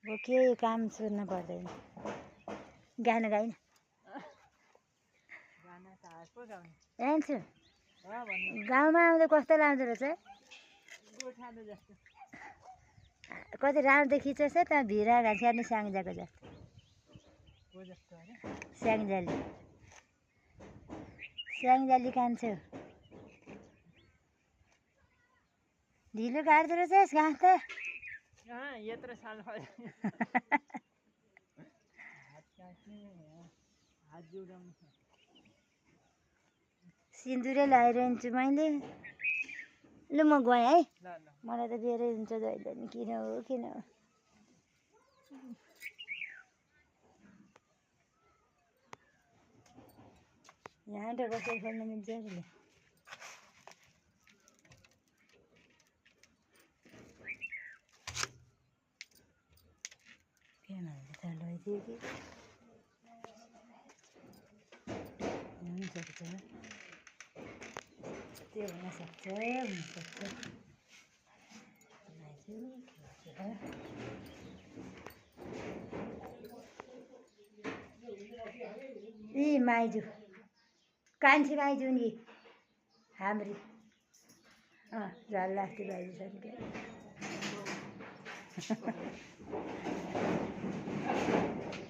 अब केही काम सोध्नु पर्दैन। गाना गाइन जान्छु। गाउँमा आउँदा कस्तो लाग्दो रहेछ? कति राम्रो देखिन्छ त भिरा घाँस स्याङ्जाको जस्तो। स्याङ्जाली कान्छु। ढिलो काट्दो रहेछ घाँस त। यत्रो साल भयो सिन्दुरै लगाइरहन्छु मैले। ल म गएँ है। मलाई त बेरै हुन्छ जहिले नि किन हो किन हो। यहाँ त कसरी खोल्न मिल्छ नि। के भन्छ त लैदियो कि हुनसक्छ त्यो हुनसक्छ यी माइजू कान्छी माइजू नि हाम्री झल्लास्ती बाइजू छ नि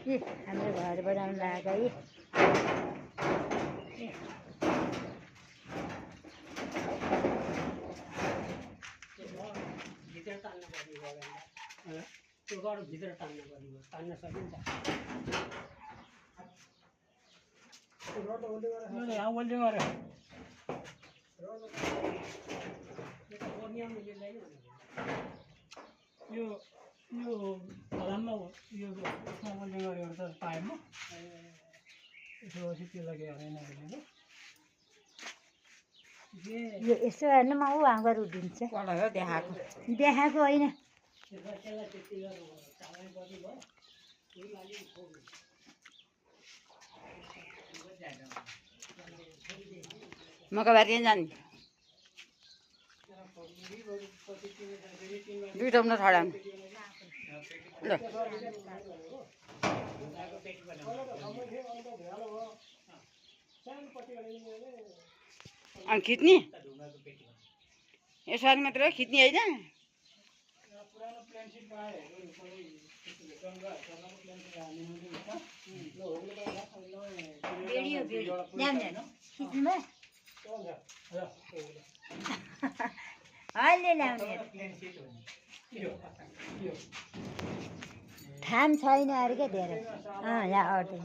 के हाम्रो घर बनाउनु लाग्यो है। भित्र तान्न सकिन्छ। यो फलाममा यो ओल्डिङ गरेर त पाएन यसो पछि त्यसलाई के होइन यो यसो हेर्नु म ऊ हाँगर उभिन्छ देखाएको होइन। मकैबारी जाने दुईटा पनि छडाउनु ल अनि खिच्ने यसरी मात्र खिच्ने होइन। अहिले ल्याउने थाम छैन अरे क्या धेरै यहाँ अरू